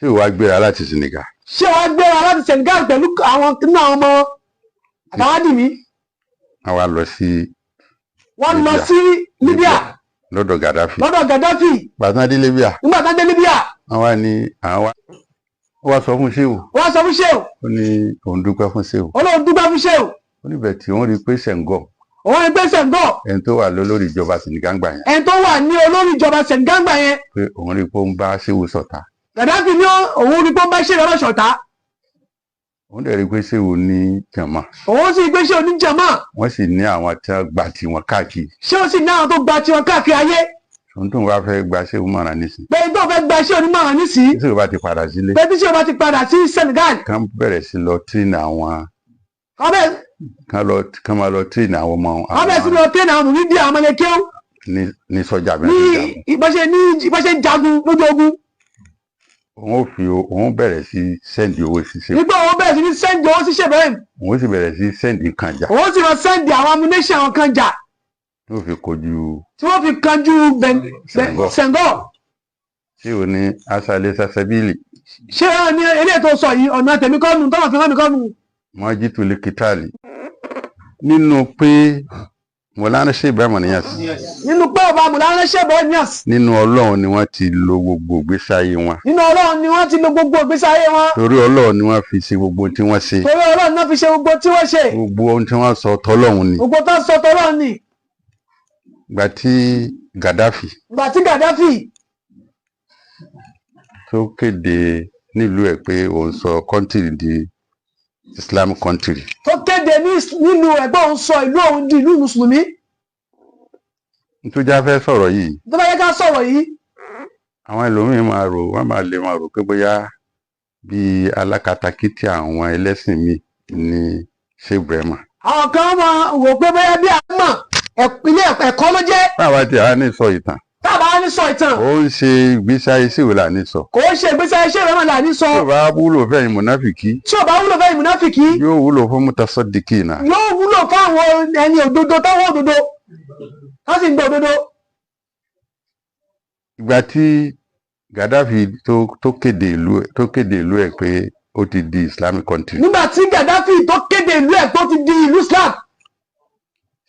Ṣé ìwà gbéra láti Senegal? Ṣé wàá gbéra láti Senegal pẹ̀lú àwọn nínú àwọn ọmọ àtàwọn àdìmí. Wọ́n wá lọ sí Wọ́n lọ Libya. sí Libya. Lọ́dọ̀ Gaddafi. Lọ́dọ̀ Gaddafi. Gbàtàn dé Libya, Nígbà tá dé Libya, wọ́n wá ní àwọn wá, wọ́n wá sọ fún Ṣéwù. Wọ́n sọ fún Ṣéwù. Ó ní òun dúpẹ́ fún Ṣéwù. Ó lóun dúpẹ́ fún Ṣéwù. Ó níbẹ̀ tí òun rí i pé Senghor, Òun rí pé Senghor, ẹni tó wà lólórí ìjọba Senegal gbà yẹn, ẹni tó wà ní olórí ìjọba Senegal gbà yẹn, pé òun rí i pé ó ń bá Ṣéwù ṣọ̀tá. Gaddafi ní òun rí pé ó ń bá Ṣéwù lọ́rọ̀ ṣọ̀tá. Òun dẹ̀ rí i pé Ṣéwù ní jàmá. Òun sì gbé Ṣéwù ní jàmá. Wọ́n sì ní àwọn tí wọ́n gbà tiwọn káàkiri. Ṣéwù sì ní àwọn tó gba tiwọn káàkiri ayé. Òun tó ń wá fẹ́ gba Ṣéwù mọ̀ràn nísìn, Pé tó fẹ́ gba Ṣéwù ní mọ̀ràn nísìí, tí Ṣéwù bá ti padà sílé, pé tí Ṣéwù bá ti padà sí Senegal, kán bẹ̀rẹ̀ sí lọ train àwọn ọbẹ̀ kán máa lọ train àwọn ọmọ ọbẹ̀ sí lọ train àwọn mùrídìí, àwọn ọmọlẹ́kẹ́wò ní sọ́jà bí ní wọ́n ti jagun. Ìbáṣe ń jagun lójú ogun. Òun ó fi òun bẹ̀rẹ̀ sí send owó sí Ṣéwù. Nígbà òun bẹ̀rẹ̀ sí ní send owó sí Ṣéwù Ibrahim. Òun ó sì bẹ̀rẹ̀ sí send nǹkan jà Òun sì lọ send àwọn ammunition, àwọn kan jà tí ó fi kojú tí wọ́n fi kanjú Senghor. Senghor. Ṣéwù ní asalẹ̀ sasabili. Ṣé ẹ ní eléyìí tó sọ yìí, ọ̀nà tèmi kọ́nu tọ́nà fi rán mi kọ́nu. Mọ́jítù lè kìtàlì nínú pé Mọ̀lánà Ṣé Ibrahim Niass, Nínú pé ọba Mùláná Ṣé Ibrahim Niass, nínú Ọlọ́run ni wọ́n ti lo gbogbo ìgbésí ayé wọn. Nínú Ọlọ́run ni wọ́n ti lo gbogbo ìgbésí ayé wọn. Torí Ọlọ́run ni wọ́n fi ṣe gbogbo tí wọ́n ṣe. Torí Ọlọ́run náà fi ṣe gbogbo tí wọ́n ṣe. Gbogbo ohun tí wọ́n sọ, tọ́lọ́run ni. Gbogbo tó ń sọ, tọ́lọ́run ni. Gbà tí Gaddafi Ìgbà tí Gaddafi tó kéde nílùú ẹ̀ pé òun sọ country di Islam country, tó kéde nínú ẹgbẹ́ òun sọ ìlú òun di ìlú mùsùlùmí, nítorí a fẹ́ sọ̀rọ̀ yìí, tó bá yẹ ká sọ̀rọ̀ yìí, àwọn ẹlòmíín máa rò, wọ́n máa lè máa rò pé bóyá bíi alákatakítí àwọn ẹlẹ́sìn míì ní Ṣé Ibrahim. Àwọn kan máa wò pé bóyá bí a mọ̀ ilé ẹ̀kọ́ ló jẹ́. Báwa tí a ní sọ ìtàn, Tábà ní sọ ìtàn, ó ń ṣe ìgbésí ayé sí ìwòlà ní sọ. Kò ń ṣe ìgbésí ayé Ṣé Ibrahim là ní sọ. Tí ò bá wúlò fẹ́yìn mùnáfìkì, Tí ò bá wúlò fẹ́ ìmúnáfìkì, yóò wúlò fún mutasaddiqina. Yóò wúlò fáwọn ẹni òdodo, táwọn òdodo wọ́n sì ń gbọ́ òdodo. Ìgbà tí Gaddafi tó kéde ìlú ẹ̀ pé ó ti di Islamic country, Nígbà tí Gaddafi tó kéde ìlú ẹ̀ tó ti di ìlú Islam,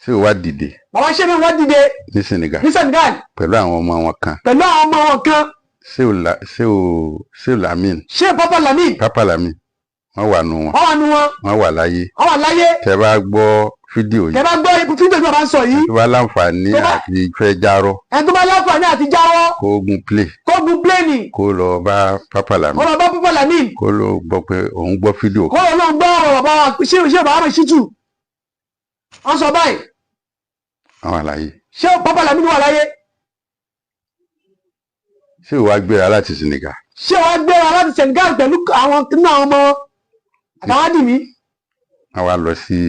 ṣé ó wá dìde Bàbá ṣé mi wọ́n dìde ní Senegal ní Senegal pẹ̀lú àwọn ọmọ wọn kan, pẹ̀lú àwọn ọmọ wọn kan, ṣé o Lamin, Ṣé Papa Lamin, Papa Lamin, wọ́n wà nù wọn. Wọ́n wà nù wọn. Wọ́n wà láyé. Wọ́n wà láyé. Tẹ́ bá gbọ́ fídíò Tẹ́ yìí, bá gbọ́ fídíò tí wọ́n bá ń sọ yìí, tó bá láǹfààní àti fẹ́ járọ́, ẹni tó bá láǹfààní àti jáwọ́, kó gun plane, kó gun plane, kó lọ bá Papa kó Lamin, lọ bá Papa Lamin, kó lọ gbọ́ pé òun gbọ́ fídíò. Kó lọ lóun gbọ́ ọ̀rọ̀ bàbá wa ṣé bàbá mi ṣítù wọ́n sọ báyìí. Àwọn àlàyé. Ṣé Papa Lamin wà láyé? Ṣé ìwà gbéra láti Senegal? Ṣé wàá gbéra láti Senegal pẹ̀lú àwọn nínú àwọn ọmọ àtàwọn àdìmí? Wọ́n wá lọ sí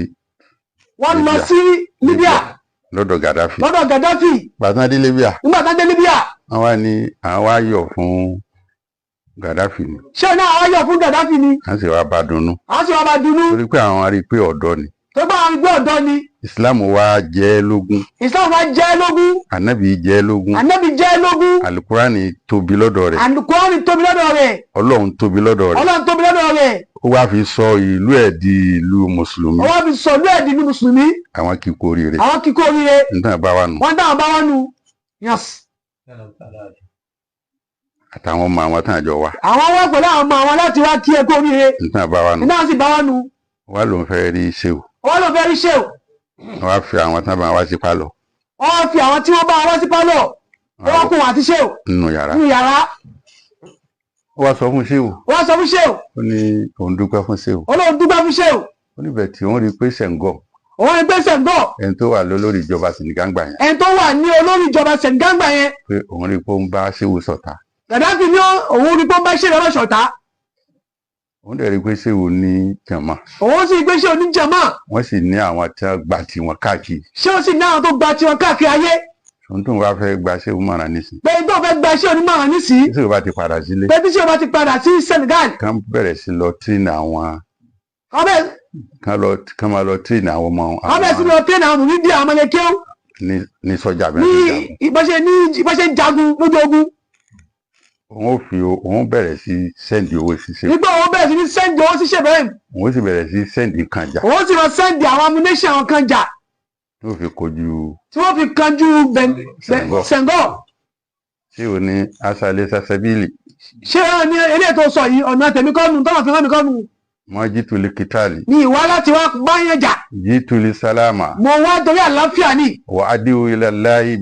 Wọ́n lọ Libya. sí Libya. Lọ́dọ̀ Gaddafi. Lọ́dọ̀ Gaddafi. Gbàtàn dé Libya, Nígbà tá dé Libya, wọ́n wá ní àwọn wá yọ̀ fún Gaddafi ni. Ṣé náà wọ́n yọ̀ fún Gaddafi ni. Wọ́n sì wá bá dunnú. Àwọn sì wá bá dunnú. Torí pé àwọn rí i pé ọ̀dọ́ ni. Tó bá àwọn gbé ọ̀dọ́ ni. Islam wá jẹ́ lógún. Islam wá jẹ́ lógún. Anabi jẹ́ lógún. Anabi jẹ́ lógún. Alukurani tóbi lọ́dọ̀ rẹ̀. Àlùkùránì tóbi lọ́dọ̀ rẹ̀. Ọlọ́run tóbi lọ́dọ̀ rẹ̀. Ọlọ́run tóbi lọ́dọ̀ rẹ̀. Ó wá fi sọ ìlú ẹ̀ di ìlú mùsùlùmí. Ó wá fi sọ ìlú ẹ̀ di ìlú mùsùlùmí. Àwọn kì í kú oríire. Àwọn kíkó oríire. Nítorí bá wà nù. Wọ́n dáhùn bá wọn nu, yes. Àtàwọn ọmọ àwọn tán àjọ wa. Àwọn wá pẹ̀lú àwọn ọmọ àwọn láti wá kí ẹ kú oríire. Nítorí bá wà nù. Nígbà sì bá wọn nu. Wá ló ń fẹ́ rí ṣéwù. Wọ́n lọ fẹ́ rí ṣéwù. Wọ́n wá fi àwọn tán bá wá sí pálọ̀. Wọ́n wá fi àwọn tí wọ́n bá wá sí pálọ̀, wọ́n wá kó wọn àti ṣéwù nínú yàrá. Nínú yàrá. Ó wá sọ fún ṣéwù. Wọ́n sọ fún ṣéwù. Ó ní òun dúpẹ́ fún ṣéwù. Ó lóun dúpẹ́ fún ṣéwù. Ó níbẹ̀ tí òun rí i pé Senghor, Òun rí pé Senghor, ẹni tó wà lólórí ìjọba Senegal gbà yẹn, ẹni tó wà ní olórí ìjọba Senegal gbà yẹn, pé òun rí i pé ó ń bá ṣéwù ṣọ̀tá. Gaddafi ní òun rí pé ó ń bá ṣéwù lọ́rọ̀ ṣọ̀tá. Òun dẹ̀ rí i pé ṣéwù ní jàmá. Òun sì gbé ṣéwù ní jàmá. Wọ́n sì ní àwọn tí wọ́n gbà tiwọn káàkiri. Ṣéwù sì ní àwọn tó gba tiwọn káàkiri ayé. Òun tó ń wá fẹ́ gba ṣéwù mọ̀ràn nísìn, Pé tó fẹ́ gba ṣéwù ní mọ̀ràn nísìí, tí ṣéwù bá ti padà sílé, pé tí ṣéwù bá ti padà sí Senegal, kán bẹ̀rẹ̀ sí lọ train àwọn ọbẹ̀ kán máa lọ train àwọn ọmọ ọbẹ̀ sí lọ train àwọn mùrídìí, àwọn ọmọlẹ́kẹ́wò ní sọ́jà bí ní wọ́n ti jagun. ìbáṣe ní ìbáṣe ń jagun lójú ogun. Òun ó fi òun bẹ̀rẹ̀ sí send owó sí Shehu. Nígbà òun bẹ̀rẹ̀ sí ní send owó sí Shehu Ibrahim. Òun ó sì bẹ̀rẹ̀ sí send nǹkan jà. Òun sì máa send àwọn ammunition, àwọn kan jà. Tí ó fi kojú tí wọ́n fi kanjú Senghor. Senghor. Shehu ní asalẹ̀ sasẹ́bílì. Ṣé ẹ ní eléyìí tó sọ yìí, ọ̀nà tèmi kọ́ nu, tọ́nà fi rán mi kọ́ nu. Mọ́ jítúlì kìtàlì. Ní ìwá láti wá báyẹn jà. Jítúlì sálámà. Mo wá torí àlàáfíà ni. Wà á díwò ilẹ̀ láyé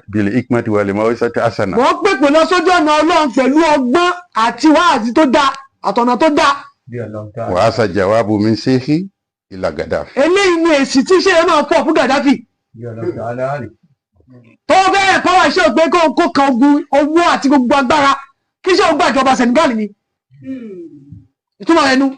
bil hikmati wal maw'izati hasana. Mo ń pèpè lọ sójú ọ̀nà Ọlọ́run pẹ̀lú ọgbọ́n àti wáàzí tó dáa àtọ̀nà tó dáa. Wà á sa jawabu min sheikhi ila Gaddafi. Eléyìí ni èsì tí ṣe é máa fọ̀ fún Gaddafi tó bẹ́ẹ̀ pọ́wà ṣe òpé kó kan ogun owó àti gbogbo agbára kí ṣe òun gbàjọba Senegal ni ìtumọ̀ rẹ̀ nu.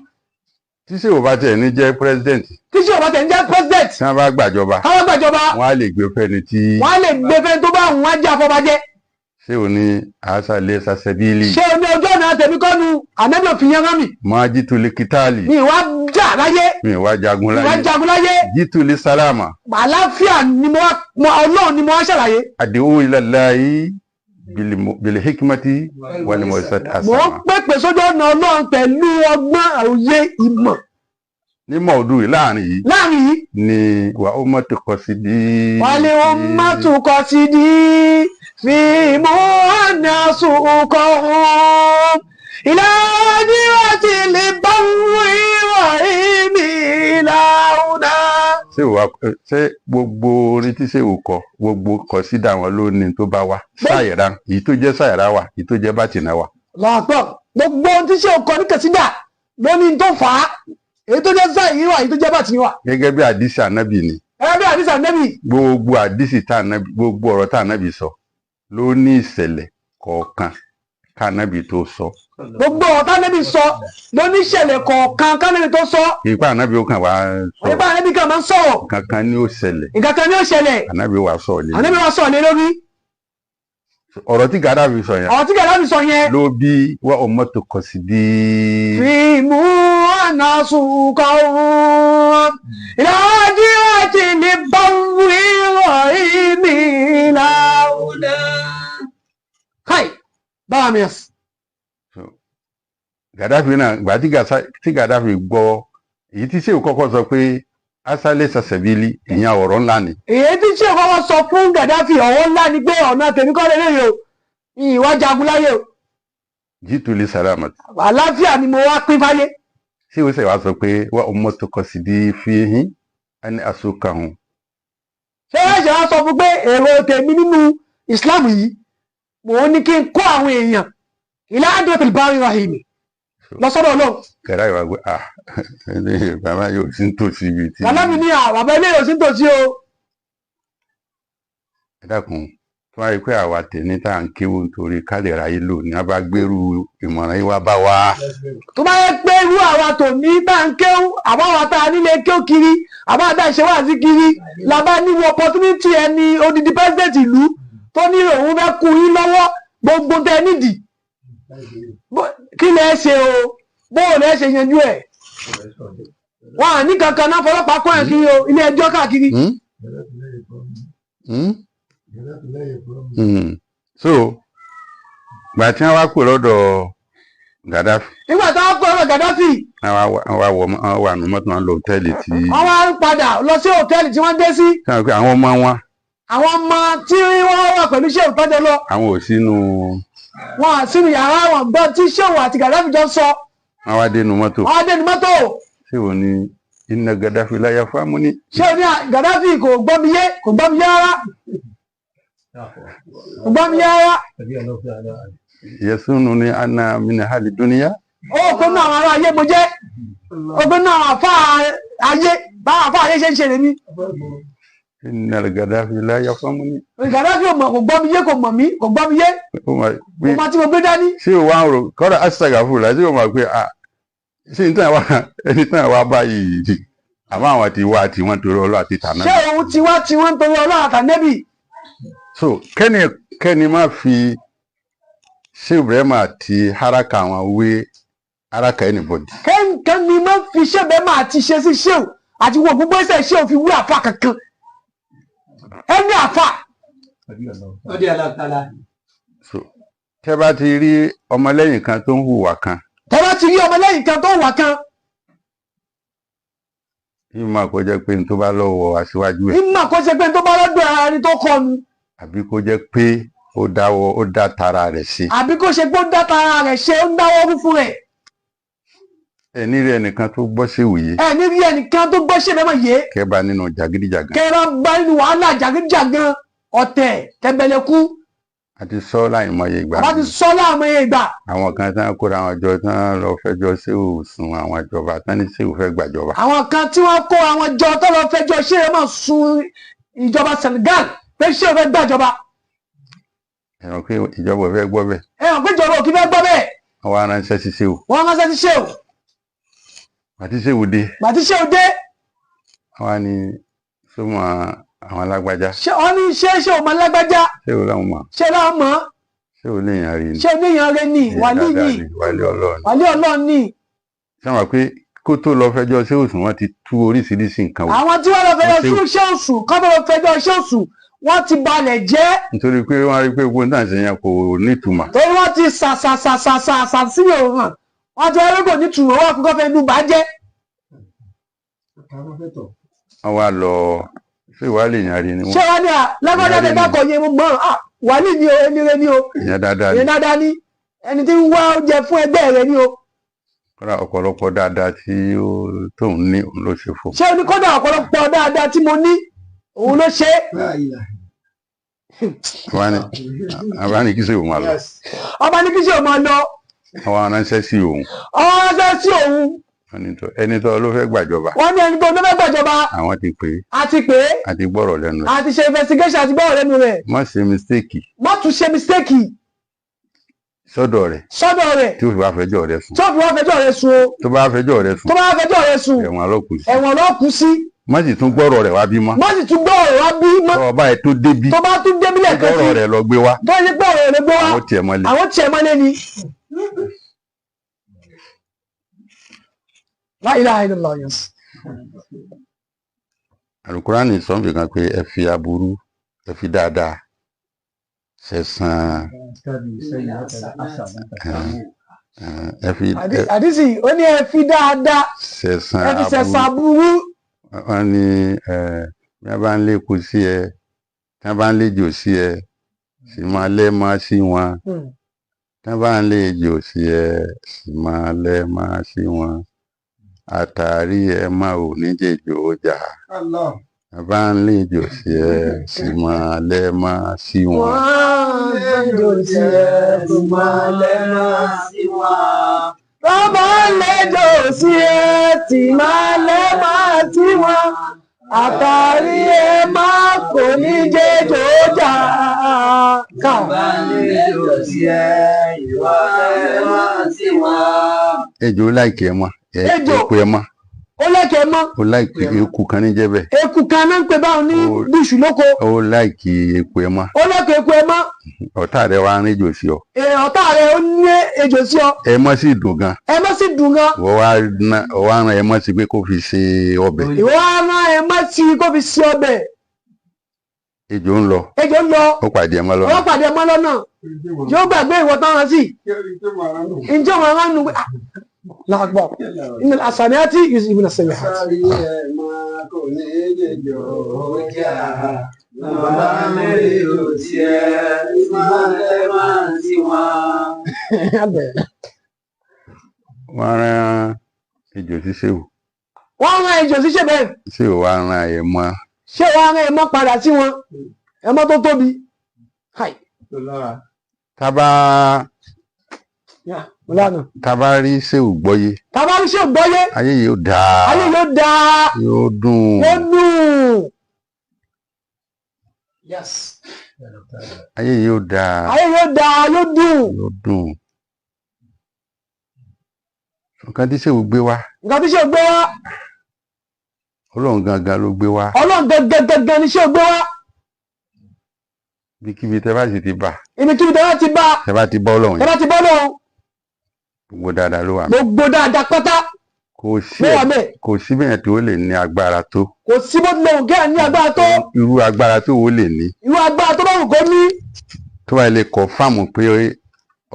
Tí Shehu bá tiẹ̀ ní jẹ́ president, Tí ṣe òun bá tẹ̀ ń jẹ́ president, tí wọ́n bá gbàjọba, káwọn gbàjọba, wọ́n á lè gbé fẹ́ni tí wọ́n á lè gbé fẹ́ tó bá òun á jẹ́ àfọbàjẹ́. Shehu ní asalẹ̀ sasẹ́bílì. Ṣé o ní ojú ọ̀nà tèmi kọ́ nu, ànábì òfin yẹn rán mi. Mọ́ jítúlì kìtàlì. Mi ìwà jà láyé. Mi wá jagun Ìwà láyé. jagun láyé. Jítúlì sálámà. Àlàáfíà ni mo wá Ọlọ́run ni mo wá ṣàlàyé. Àdéhùn ilẹ̀ láyé bil hikmati wal maw'izati Mo ń hasana. pèpè sójú ọ̀nà Ọlọ́run pẹ̀lú ọgbọ́n, òye, ìmọ̀. Ní mọ̀ọ́dún yìí, láàrin yìí, Láàrin yìí, ni wà ó mọ̀tò kọ sí bí. Wálé wọn má tún kọ sí di fi mú àná sùkọ̀ hàn ìlànà àti lè bá wíwà ìmì ìlànà. Ṣé wà ṣé gbogbo orin tí Ṣéhù kọ, gbogbo kọsídà wọn ló ní tó bá wá sáyẹ̀rá, èyí tó jẹ́ sáyẹ̀rá wà, èyí tó jẹ́ bátìnà wà. Lọ́pọ̀ gbogbo ohun tí ṣé o kọ ní kẹsídà ló ní tó fà á, èyí tó jẹ́ sáyẹ̀rá wà, èyí tó jẹ́ bàtìní wà. Gẹ́gẹ́ bí àdìsí ànábì ni. Ẹgbẹ́ bí àdìsá nẹ́bì. Gbogbo àdìsí tá ànábì, gbogbo ọ̀rọ̀ tá ànábì sọ ló ní ìṣẹ̀lẹ̀ kọ̀ọ̀kan ká ànábì tó sọ. Gbogbo ọ̀tá nẹ́bì sọ ló ní ìṣẹ̀lẹ̀ kọ̀ọ̀kan kánẹ́bì tó sọ. Ìpá ànábì ó kàn wá sọ. Nípa ànábì kan máa ń sọ̀rọ̀. Kankan ní ó ṣẹlẹ̀. Nǹkan kan ní ó ṣẹlẹ̀. Ànábì wá sọ lé. Ànábì wa sọ̀rọ̀ lé lórí. Ọ̀rọ̀ tí Gàdáfì sọ yẹn Ọ̀rọ̀ tí Gàdáfì sọ yẹn ló bí wá ọmọ tó kọ sí bí. Fi mú àná sùkọ̀ ìdájí àti ní báwí rọ̀ ìmì ìlànà. Káì báwa mi yẹn. Gàdáfì náà, gbà tí Gàdáfì gbọ́ èyí tí Ṣéhù kọ́kọ́ sọ pé asálẹ̀ sàṣẹ̀bílì, ìyẹn ọ̀rọ̀ ńlá ni. Èyí tí ṣé kọ́kọ́ sọ fún Gàdáfì, ọ̀wọ́ ńlá ni pé ọ̀nà tèmi kọ́ lélẹ́yìí o, ìwà jagun láyé o. Jítúlì sàlámà. Àlàáfíà ni mo wá pín fáyé. Ṣéhù sì wá sọ pé wá ọmọ tó kọ sí bí fíhín ẹni àsokàhùn. Ṣé wọ́n ṣe wá sọ fún pé èrò tèmi nínú Islam yìí, mò ń ní kí n kó àwọn èèyàn ilé àdókòtò bá rí rahimi lọ sọ́dọ̀ Ọlọ́run. Gàdáfì wá pé, ah, ẹni bàbá yóò sí nítòsí ibi tí. Bàbá mi ní à bàbá ilé ìwòsàn tòsí o. Ẹ dákun, tó wáyé pé àwa tèmi tá à ń kéwò nítorí ká lè ráyé lò ní a bá gbèrú ìmọ̀ràn yìí wá bá wa. Tó bá yẹ pé irú àwa tòní tá à ń kéwú, àbáwa tá a nílé kéwú kiri, àbáwa tá a ṣe wáàsí kiri, la bá ní opportunity, ẹni odidi president ìlú tó ní òun fẹ́ kú yín lọ́wọ́ gbogbo tẹ nídìí, kí lẹ ṣe o? Bóò lẹ ṣe yanjú ẹ̀? Wọn à ní kankan náà fọlọ́pàá kọ́ ẹ̀ kiri o, ilé ẹjọ́ káàkiri. Hmm? Hmm? So gbà tí wọ́n wá kúrò lọ́dọ̀ Gaddafi, Nígbà táwọn kọ́ ọ̀rọ̀ Gaddafi, wọ́n wá wọ, wọ́n wà nù mọ́tò, wọn lọ hòtẹ́ẹ̀lì tí wọ́n wá ń padà lọ sí hòtẹ́ẹ̀lì tí wọ́n dé sí. Sáwọn pé àwọn ọmọ wọn, Àwọn ọmọ tí wọ́n wà pẹ̀lú Ṣéhù tọ́jọ́ lọ, àwọn ò sínú. Wọn à sínú yàrá, wọn gbọ́ tí Ṣéhù àti Gaddafi jọ sọ. Wọ́n wá dénú mọ́tò. Wọ́n á dé ní mọ́tò. Ṣé òun ni inna Gaddafi láyà fáwọn ní. Ṣéhù ní Gaddafi kò gbọ́ mi yé, kò gbọ́ mi yé rárá, kò gbọ́ mi yé rárá. Yasunu ni ana min hali duniya. Ó pé náà àwọn ará ayé mo jẹ́, ó pé náà àwọn àfáà ayé, báwọn àfáà ayé ṣe ń ṣe lèmi. Inna Gaddafi láyà fáwọn ní. Gaddafi ò mọ̀, kò gbọ́ mi yé, kò mọ̀ mí, kò gbọ́ mi yé. Ó máa Mo máa tí mo gbé dání. Ṣé o wá ń rò kọ́dà astagafurula, ṣé o máa pé ah, ṣé ní tàn wá ẹni tàn wá báyìí, àmọ́ àwọn ti wá tí wọ́n torí ọlọ́ àti tànà. Ṣé òun ti wá tí wọ́n ń torí Ọlọ́run àtànẹ́bì? So kẹ́ni má fi ṣé Ibrahim àti haraka àwọn wé haraka anybody. Kẹ́ni má fi ṣẹ́bẹ̀ máa ti ṣe sí ṣéwù àti wọ́n gbogbo ẹsẹ̀ ṣéwù fi wé àfa kankan, ẹni àfa. So Tẹ́ bá ti rí ọmọlẹ́yìn kan tó ń hùwà kan, Tẹ́ bá ti rí ọmọlẹ́yìn kan tó wà kan, yìí máa kó jẹ́ pé ní tó bá lọ́wọ́ aṣíwájú ẹ̀, ìmọ̀ kó ṣe pé tó bá lọ́dọ̀ ara ẹni tó kọnu, àbí kó jẹ́ pé ó dáwọ́, ó dá tara rẹ̀ sí. Àbí kó ṣe pé ó dá tara rẹ̀ ṣe, ó ń dáwọ́ rú fún rẹ̀. Ẹ ní rí ẹnìkan tó gbọ́ séwù yìí, Ẹ ní rí ẹnìkan tó gbọ́ ṣe mẹ́mọ̀ yé, kẹ́ bá nínú jàgídíjàgan. Kẹ́ ẹ bá bá nínú wàhálà jàgídíjàgan, ọ̀tẹ̀, tẹ̀mbẹ̀lẹ̀kú. Àti sọ láìmọye ìgbà. Àbá ti sọ láàmú ìgbà. Àwọn kan tán kóra wọn jọ tán lọ fẹjọ́ séwù sùn àwọn ìjọba, tán ní séwù fẹ́ gbàjọba. Àwọn kan tí wọ́n kó àwọn jọ tó lọ fẹjọ́ ṣé ẹ máa sun ìjọba Senegal pé ṣé o fẹ́ gbàjọba. Ẹ rò pé ìjọba ò fẹ́ gbọ́ bẹ́ẹ̀. Ẹ hàn pé ìjọba ò kí fẹ́ gbọ́ bẹ́ẹ̀. Wọ́n wá ránṣẹ́ sí séwù. Wọ́n ránṣẹ́ sí ṣéwù. Àti séwù dé, Gbàtí ṣéwù dé, wọ́n wá ní súnmọ́ àwọn alágbájá. Ṣé wọ́n ní ṣé ṣé o mọ lágbájá? Séwù làwọn mọ̀. Ṣé láwọn mọ̀? Séwù léèyàn rí ni. Ṣé oníyàn rẹ ni? Èèyàn Wàlí dáadáa ni. ni, wàlí Ọlọ́run ni. Wàlí Ọlọ́run ni. Ṣé wọn pé kó tó lọ fẹjọ́ séwù sùn, wọ́n ti tú oríṣiríṣi nǹkan wò. Àwọn tí wọ́n lọ fẹjọ́ Ṣéwù. sùn ṣéwù sùn kọ́ tó lọ fẹjọ́ ṣéwù sùn, wọ́n ti balẹ̀ jẹ́. Nítorí pé wọ́n rí pé gbogbo náà ṣe yẹn kò nítumọ̀. Torí wọ́n ti sàṣàṣàṣàṣà sí òun hàn, wọ́n ti wọ́n kò ní tùrọ̀, wọ́n kọ́kọ́ fẹ́ nu bàjẹ́. Wọ́n wá lọ ṣé ìwà lèèyàn rí ni Ṣé wọ́n wọ́n ní à lágbájá tẹ dákọ̀ yẹn, mo mọ̀ à wàlí ni o, ẹni rẹ ni o. Èèyàn dáadáa ni. Ìyẹn dáadáa ni, ẹni tí ń wá oúnjẹ fún ẹgbẹ́ rẹ ni o. Kódà ọ̀pọ̀lọpọ̀ dáadáa tí ó tóun ní, òun ló ṣe fún. Ṣé oní kódà ọ̀pọ̀lọpọ̀ dáadáa tí mo ní, òun ló ṣe é. Àwa ní kí sèwọ̀n máa lọ. Ọba ní kí ṣe ò máa lọ. Àwọn aránṣẹ́ sí òun. Ọ̀rọ̀ ránṣẹ́ sí òun. Wọ́n ní tó ẹni tó ló fẹ́ gbàjọba. Wọ́n ní ẹni tó ló fẹ́ gbàjọba. Àwọn ti pè é. A ti pè é. Àti gbọ́rọ̀ lẹ́nu rẹ̀. A ti ṣe investigation, àti gbọ́rọ̀ lẹ́nu rẹ̀. Má ṣe mistake. Má tún ṣe mistake. Sọ́dọ̀ rẹ̀. Sọ́dọ̀ rẹ̀. Tí ó fi wá fẹjọ́ rẹ̀ sùn. Tí ó fi wá fẹjọ́ rẹ̀ sùn o. Tó bá fẹjọ́ rẹ̀ sùn. Tó bá fẹjọ́ rẹ̀ sùn. Ẹ̀wọ̀n ló kù sí. Ẹ̀wọ̀n ló kù sí. Má sì tún gbọ́rọ̀ rẹ̀ wá bí mọ́. Má sì tún gbọ́rọ̀ rẹ̀ wá bí mọ́. Tó bá ẹ tó débi. Tó bá tún débi lẹ́ẹ̀kan sí. Gbọ́rọ̀ rẹ̀ lọ gbé wá. Tó yẹ gbọ́rọ̀ rẹ̀ lọ gbé wá. Àwọn tiẹ̀ mọ́lé. Àwọn tiẹ̀ mọ́lé ni. La ilaha illallah, yes. Alukurani sọ nbì kan pé ẹ fi aburú, ẹ fi dáadáa ṣẹ̀san. Ẹ fi Àdìsí ó ní ẹ fi dáadáa ṣẹ̀san ẹ fi ṣẹ̀san aburú. aburú. Wọ́n ní bí wọ́n bá ń lékun sí ẹ, tí wọ́n bá ń léjò sí ẹ, sì máa lẹ́ máa sí wọn. Tí wọ́n bá ń léjò sí ẹ, sì máa lẹ́ máa sí wọn. Àtàrí ẹ máa ò ní jẹjọ ọjà. Tí wọ́n bá ń léjò sí ẹ, sì máa lẹ́ máa sí wọn. Wọ́n léjò sí ẹ, sì máa lẹ́ máa sí wọn. Wọ́n bá léjò sí ẹ, sì máa lẹ́ máa sí wọn. Àtàrí ẹ máa kò ní jẹjọ ọjà. Ká. Ejò láìkì ẹ mọ. Ejò. Eku ẹ mọ. Ó lẹ́kẹ̀ẹ́ mọ́. Ó láìkì eku kan ní jẹ́ bẹ́ẹ̀. Eku kan náà ń pè báwọn ní Ó- bíṣù lóko. Ó láìkì eku ẹ mọ. Ó lẹ́kẹ̀ẹ́ eku ẹ mọ́. Ọ̀tá rẹ wá ń réjò sí ọ. Ọ̀tá rẹ̀ ó ní ejò sí ọ. Ẹ mọ́ sì dùn gan. Ẹ mọ́ sì dùn gan. Wọ́n wá wọ́n wá rán ẹ mọ́ sí pé kó fi ṣe ọbẹ̀. Ìwọ á rán ẹ mọ́ sí kó fi ṣe ọbẹ̀. Ejò ń lọ. Ejò ń lọ. Ó pàdé ẹ mọ́ lọ́nà. Wọ́n pàdé ẹ mọ́ lọ́nà. Yóò gbàgbé ìwọ tán rán sí. Ǹjẹ́ wọn rán nu pé làgbọ̀. Ìnà àṣàníyàtì ìbùnà sẹ̀yìn àti. Wọ́n rán ejò sí Ṣéwù. Wọ́n rán ejò sí ṣe bẹ́ẹ̀. Ṣéwù wá rán ẹ mọ́. Ṣé wọ́n rán ẹ mọ́ padà sí wọn? Ẹ mọ́ tó tóbi. Hai. Tá Yà, mo lánàá. bá rí Ṣéwù gbọ́yé. Tàbá rí Ṣéwù gbọ́yé. Ayé yóò dáa. Ayé yóò dáa. Yóò dùn. Yóò dùn. Yes. Ayé yóò dáa. Ayé yóò dáa, yóò dùn. Yóò dùn. Nǹkan tí Ṣéwù gbé wá. Nǹkan tí Ṣéwù gbé wá. Ọlọ́run gangan ló gbé wá. Ọlọ́run gangan gangan ni Ṣéwù gbé wá. Ibikíbi tẹ bá sì ti bá. Ibikíbi tẹ bá ti bá. Tẹ bá ti bá Ọlọ́run Tẹ yẹn. bá ti bá Ọlọ́run. Gbogbo dáadáa ló wà. Gbogbo dáadáa pátá. Kò sí Ló wà bẹ́ẹ̀. kò sí bẹ́ẹ̀ tó lè ní agbára tó. Kò sí bó tilẹ̀ wù kí à ní agbára tó. Irú agbára tó wo lè ní. Irú agbára tó bá wù kó ní. Tó bá lè kọ̀ fáàmù pé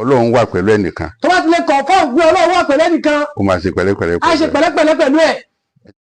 Ọlọ́run wà pẹ̀lú ẹnìkan, Tó bá ti lè confirm pé Ọlọ́run wà pẹ̀lú ẹnìkan, ó máa ṣe pẹ̀lẹ́pẹ̀lẹ́ á ṣe pẹ̀lú ẹ̀. pẹ̀lẹ́pẹ̀lẹ́ pẹ̀lú ẹ̀.